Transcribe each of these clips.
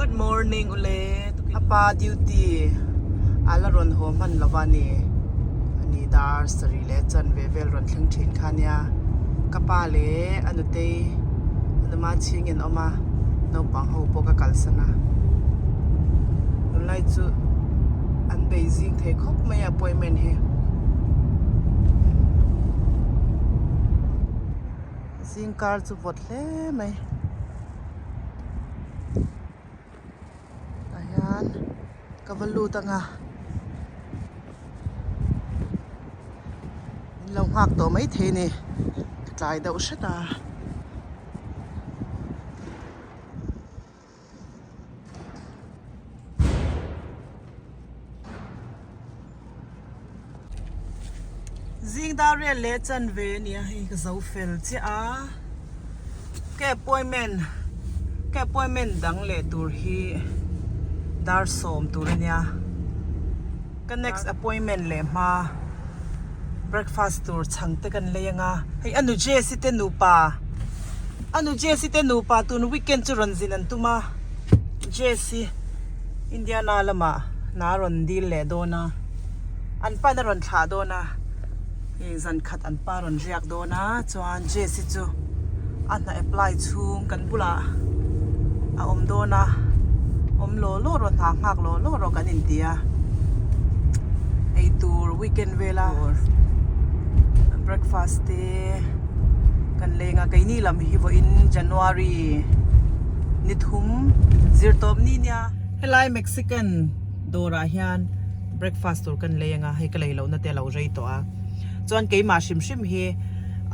Good morning ule apa duty a la rawn haw hman lo a ni ani dar sarih leh chanve vel rawn thleng thin kha nia ka pa leh a nutei a numa chhing in awm a naupang ho pawh ka kalsan a tunlai chu an bei zing thei khawp mai a appointment hi. Zingkar chu vawt hle mai tah hian ka va lut ang a min lo nghak tawh maithei a ni ka tlai deuh hret a. Zing dar riat leh chanve a nia hei ka zo fel chiah a ka appointment ka appointment dang leh tur hi dar sawm tur a nia ka next appointment leh hma breakfast tur chhang te kan lei anga hei a nu Jessie te nupa a nu Jessie te nupa tun weekend chu rawn zin an tum a Jessie Indiana lamah hna a rawn dil leh dawn a an pan a rawn thlah dawn a hei zan khat an pa rawn riak dawn a chuan Jessie chu a hna apply chhung kan bulah a awm dawn a awm law law rawh hna nghak law law rawh kan inti a eitur weekend vela breakfast te kan leng a keini lam hi vawiin January ni thum zir tawp ni nia helai Mexican dawrah hian breakfast tur kan lei anga hei ka lei lohna te a lo rei tawh a chuan keimah hrim hrim hi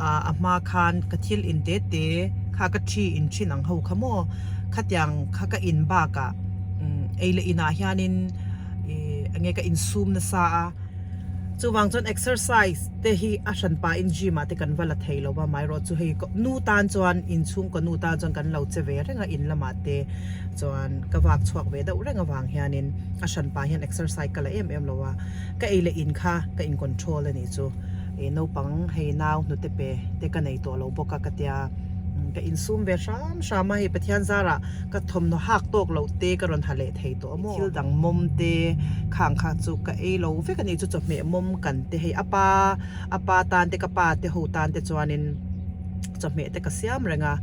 ah a hma khan ka thil in te te kha ka thi in thin ang ho kha maw khatiang kha ka in bakah umm ei leh inah hianin ih enge ka insum nasa a chuvang chuan exercise te hi a hran pahin gym ah te kan va la thei lo va amaherawh chu hei nu tan chuan inchhungkaw nu tan chuan kan lo che ve reng a in lamah te chuan ka vak chhuak ve deuh reng avang hianin a hran pah hian exercise ka la em em lo a ka ei leh in kha ka in control a nih chu ih naupang hei nau hnute pe te ka nei tawh lo bawk a ka tia ka insum ve hram hram a hei Pathian zarah ka thawmhnaw hak tawk loh te ka rawn ha leh thei tawh a maw thil dang mawm te khang kha chu ka ei lo vek a nih chu chawhmeh mawm kan te hei a pa a pa tan te ka pa te ho tan te chuanin chawhmeh te ka siam reng a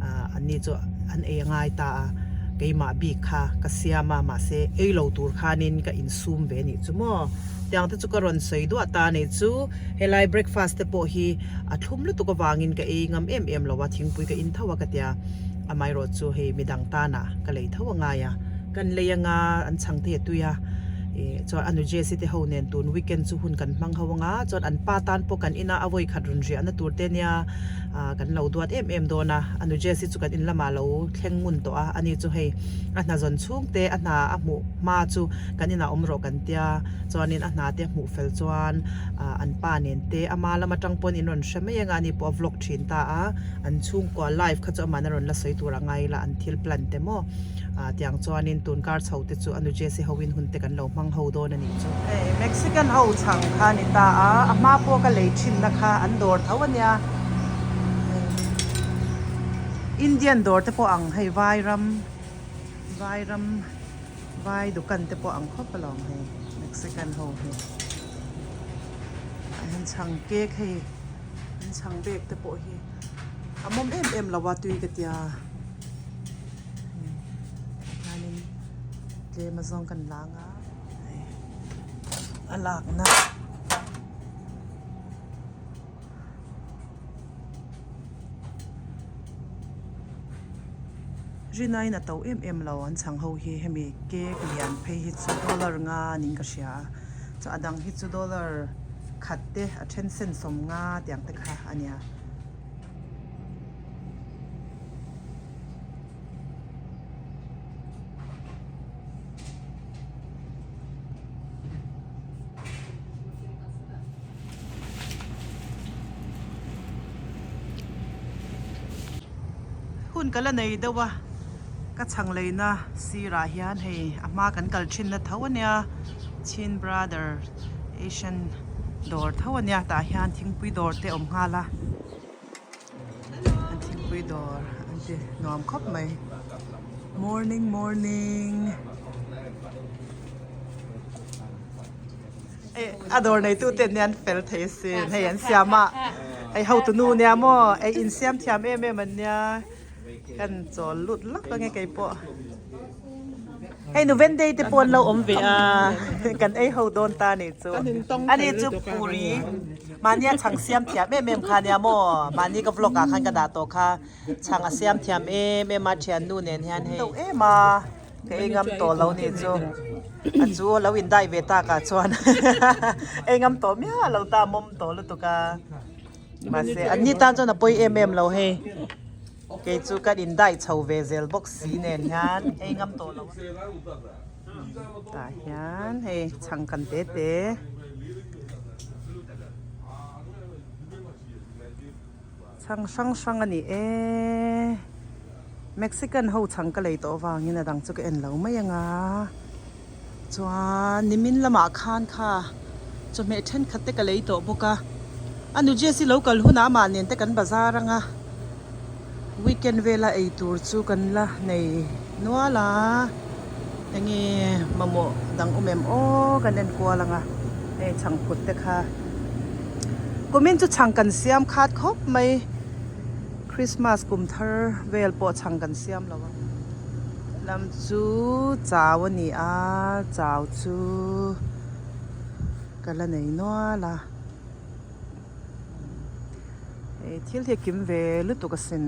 ah an ni chu an ei a ngai ta a keimah bik kha ka siam a mahse ei lo tur khanin ka insum ve a nih chu maw tiang te chu ka rawn sawi duah ta a nih chu helai breakfast te pawh hi a thlum lutuk avangin ka ei ngam em em lo a thingpui ka in tho a ka tia amaherawh chu hei midang tanah ka lei tho a ngai a kan lei anga an chhang thei a tui a ih chuan a nu Jessie te ho nen tun weekend chu hun kan hmang ho anga chuan an pa tan pawh kan ina a vawi khat rawn riahna tur te nia ah kan lo duat em em dawn a a nu Jessie chu kan in lamah lo thleng ngun tawh a ani chu hei a hna zawn chhung te a hna a hmuh hma chu kan inah awm rawh kan tia chuanin a hna te a hmuh fel chuan ah an pa nen te ama lam atang pawn in rawn hre mai anga ani pawh a vlog thin ta a an chhungkua live kha chu amahna rawn la sawi tur a ngai la an thil plan te maw ah tiang chuanin tun kar chho te chu a nu Jessie ho in hun te kan lo hmang ho dawn a nih chu. Hei Mexican ho chhang kha a ni ta a, a hma pawh ka lei thin na kha an dawr tho a nia hei Indian dawr te pawh ang hei Vairam Vairam Vai dukan te pawh ang khawp alawm hei Mexican ho hi ah hian chhang cake hei an chhang bag te pawh hi a mawm em em lo a tui ka tia hianin tlem a zawng kan lang a hei a lakna. Rinain a to em em lo an chhang ho hi hemi cake lian phei hi chu dollar nga niin ka hria a chuan a dang hi chu dollar khat te a then sen sawm nga tiang te kha a nia. Hun ka la nei deuh a ka chhang leina sirah hian hei a hma kan kal thinna tho a nia Chin Brother Asian dawr tho a nia tah hian thingpui dawr te a awm nghal a an thingpui dawr an ti nuam khawp mai. Morning morning. A dawr neitu te nen fel thei sin hei an siam a hei hotu nu nia maw ei insiam thiam em em an nia kan chawl lut lak ange keipawh hei nu Vendei te pawh an lo awm ve a kan ei ho dawn ta anih chu ani chu puri mahnia chhang siam thiam em em kha nia maw mahni ka vlog ah khan ka dah tawh kha chhang a siam thiam em em a thiannu nen hian hei em a. Ka ei ngam tawh lo nih chu a chu lo in dai ve tak ah chuan ei ngam tawh miah lo ta mawm tawh lutuk a mahse an ni tan chuan a pawi em em lo hei kei chu kan in dai chho ve zel bawk si nen hian ei ngam tawh lo tah hian hei chhang kan te te. Chhang hrang hrang a ni e. Mexican ho chhang ka lei tawh avangin a dang chu ka en lo mai anga. Chuan nimin lamah khan kha chawhmeh thenkhat te ka lei tawh bawk a. A nu Jessie lo kal hunah amah nen te kan bazar anga weekend vela ei tur chu kan la nei nual a. Enge mamawh dang awm em aw kan en kual anga hei chhangphut te kha kumin chu chhang kan siam khat khawp mai Christmas kum thar vel pawh chhang kan siam lo a lam chu chau a ni a chau chu ka la nei nual a hei thil hi a kim ve lutuk asin.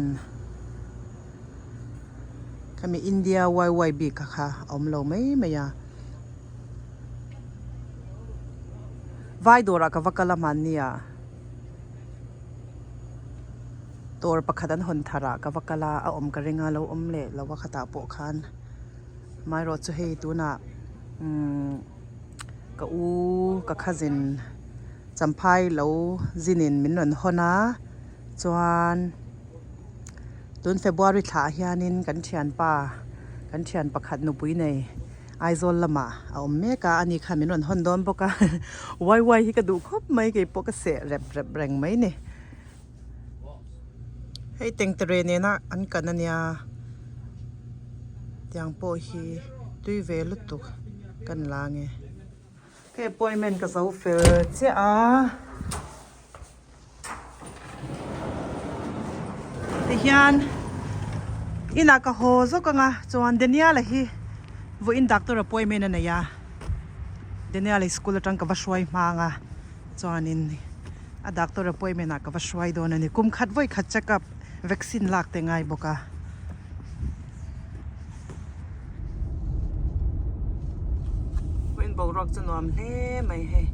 Khami India YY bik kha kha a awm lo mai mai a. Vai dawrah ka va kal a hmanni ah dawr pakhat an hawn thar ah ka va kal a a awm ka ring a lo awm leh lo a khatah pawh khan amaherawh chu hei tunah umm ka u ka cousin champhai lo zinin min rawn hawn a chuan. Tun February thlah hianin kan thianpa kan thian pakhat nupui nei Aizawl lamah a awm mek a ani khan min rawn hawn dawn bawk a wai wai hi ka duh khawp mai kei pawh ka seh rep rep reng mai ni. Hei tengtere nena an kan ania tiang pawh hi tui ve lutuk kan la nge. Hei appointment ka zo fel chiah a. Tihian inah ka haw zawk ang a chuan Daniel-a hi vawiin doctor appointment a nei a Daniel-a hi school atang ka va hruai hmang a chuanin a doctor appointment ah ka va hruai dawn a ni kum khat vawi khat check up vaccine lak te ngai bawk a. Vawiin boruak chu nuam hle mai hei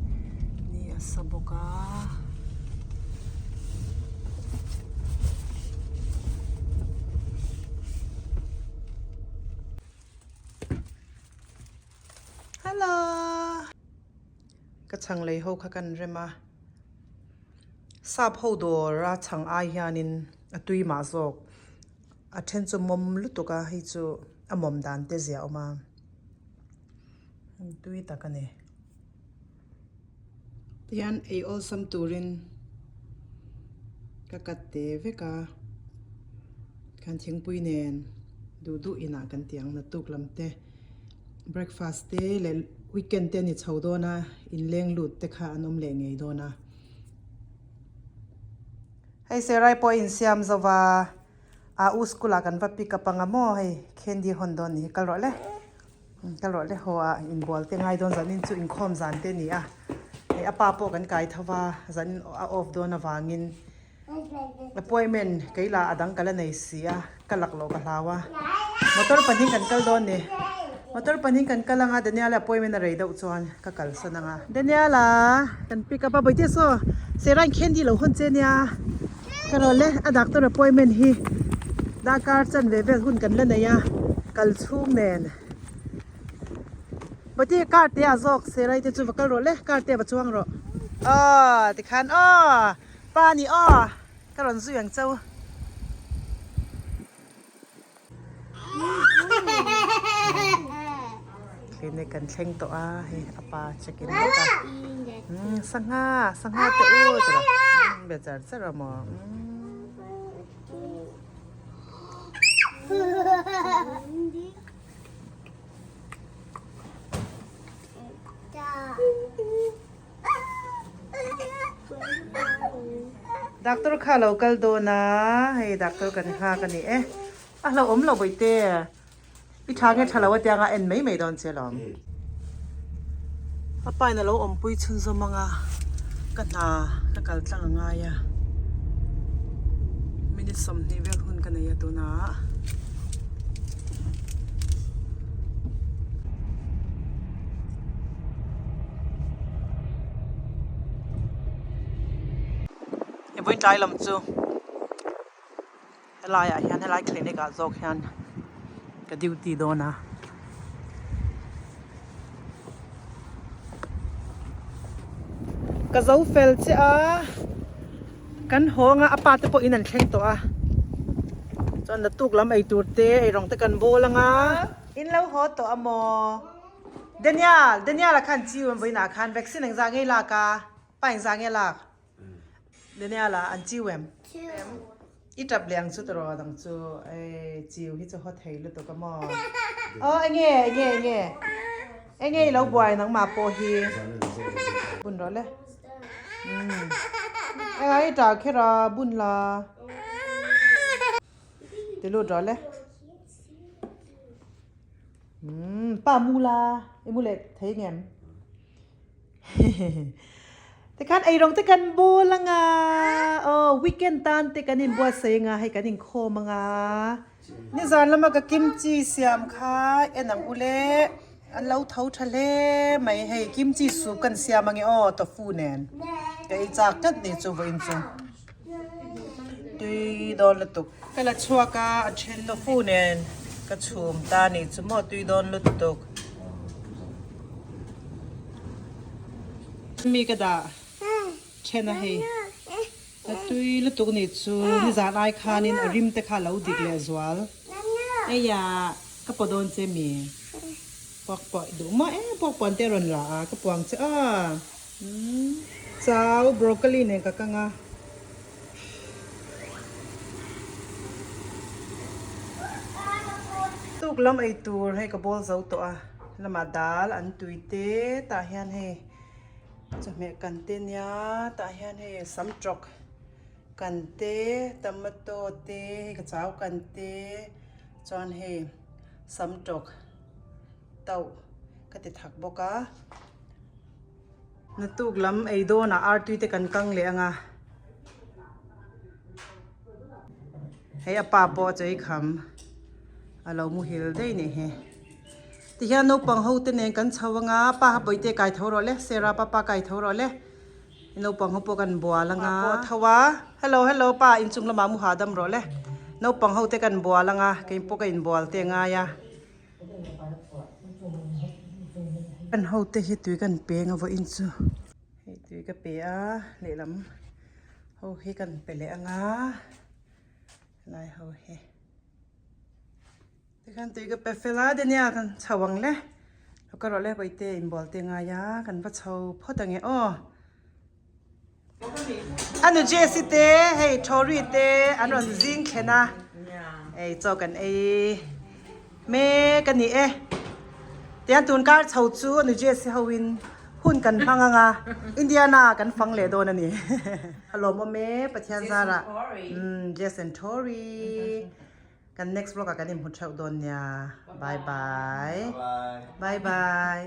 ni a sa bawk a. Hello ka chhang lei ho kha kan rem a sap ho dawr a chhang ai hianin a tui mah zawk. A then chu mawm lutuk a hei chu a mawm dan te zia a awm a tui tak a ni. Tihian ei awlsam turin ka cut te vek a khan thingpui nen duh duh inah kan ti ang naktuk lam te breakfast te leh weekend te a ni chho dawn a inleng lut te kha an awm leh ngei dawn a. Hei Serai pawh a insiam zo va, a u school ah kan va pick up anga maw hei candy hawn dawn ni hi kal rawh le kal rawh le haw ah inbual te ngai dawn zanin chu inkhawm zan te a ni a hei a pa pawh kan kai tho va zanin a off dawn avangin appointment kei lah a dang ka la nei si a ka lak loh ka hlau a motor pahnih kan kal dawn ni motor pahnih kan kal anga Daniel a appointment a rei deuh chuan ka kalsan anga Daniel a kan pick up a bawihte saw Serain candy lo hawn che nia ka rawn le a doctor appointment hi darkar chan ve vel hun kan la nei a kal chhung nen bawihte car te ah zawk Serai te chu va kal rawh le car te ah va chuang rawh aw tikhan aw pa ni aw. Ka rawn zui ang chau. Clinic kan thleng tawh a hei a pa check in bawk a sangha sangha te u tira be char char a maw. Doctor kha lo kal dawn a, hei doctor kan nghak a ni e. A hlauhawm lo bawihte. I tha nge tha lo atianga en mai mai dawn che lawm. A pa in a lo awmpui chhunzawm anga ka hna ka kal tlang a ngai a. Minute 20 vel hun ka nei a tunah. He vawiin tlai lam chu. Helaiah hian helai clinic ah zawk hian ka duty dawn a. Ka zo fel che a, kan hawng a, a pa te pawh in an thleng tawh a. Chuan naktuk lam ei tur te eirawng te kan bawl ang a. In lo haw tawh a maw? Daniel, Daniel a khan chiu an vawiinah khan vaccine engzah ngei lak a, pa engzah nge lak? Daniel ah an chiu em? I tap leh ang chu tawrh dang chu ei chiu hi chu haw thei lutuk a maw? Aw enge enge enge enge i lo buai nangmah pawh hi bun rawh le umm eng ah i tah kher a bun la ti lut rawh le umm pa mu la i mu leh thei ngem? Tikhan eirawng te kan bawl anga aw weekend tan te kan inbuatsaih anga hei kan inkhawm anga nizan lama ka kimchi siam kha en ang u le an lo tho tha hle mai hei kimchi soup kan siam ange aw tofu nen ka ei chak tlat ni chu vawiin chu tui dawn lutuk ka la chhuak a a then tofu nen ka chhum ta ni chu maw tui dawn lutuk. Mi ka dah then a hei a tui lutuk nih chu nizan ai khanin a rim te kha lo dik leh zual eia ka paw dawn che mi puak pawh i duh maw e puak puan te a rawn la a ka puang che a chau broccoli nen ka kang a. Tuk lam ei tur hei ka bawl zo tawh a lamah dal an tui te tah hian hei chawhmeh kan te nia tah hian hei sam tawk kan te tomato te hei ka chau kan te chuan hei sam tawk tauh ka ti thak bawk a. Naktuk lam ei dawnah artui te kan kang leh ang a, hei a pa pawh a chawi kham a lo muhil daih nih hi. Tihian naupang ho te nen kan chho ang a, pa ha pawite kai tho rawh le, Sarah papa kai tho rawh le, naupang ho pawh kan bual ang a. Pa pawh a tho a, hello hello pa inchung lamah mu hahdam rawh le, naupang ho te kan bual ang a, keipawh ka inbual te ngai a. Kan hote hi tui kan peng a vawiin chu hei tui ka pe a lehlam ho hi kan pe leh ang a helai ho hi tikhan tui ka pe fel a Daniel kan chho ang le lo ka rawh le bawihte inbual te ngai a kan va chho phawt ang e aw. A nu Jessie te hei Tori te an rawn zing thlen a ei chaw kan ei mek a ni e tihian tun kar chho chu a nu Jessie ho in hun kan hmang ang a Indiana kan fang leh dawn a ni a lawmawm e Pathian zarah umm Jess and Tori kan next vlog ah kan inhmu theuh dawn nia bye bye bye bye.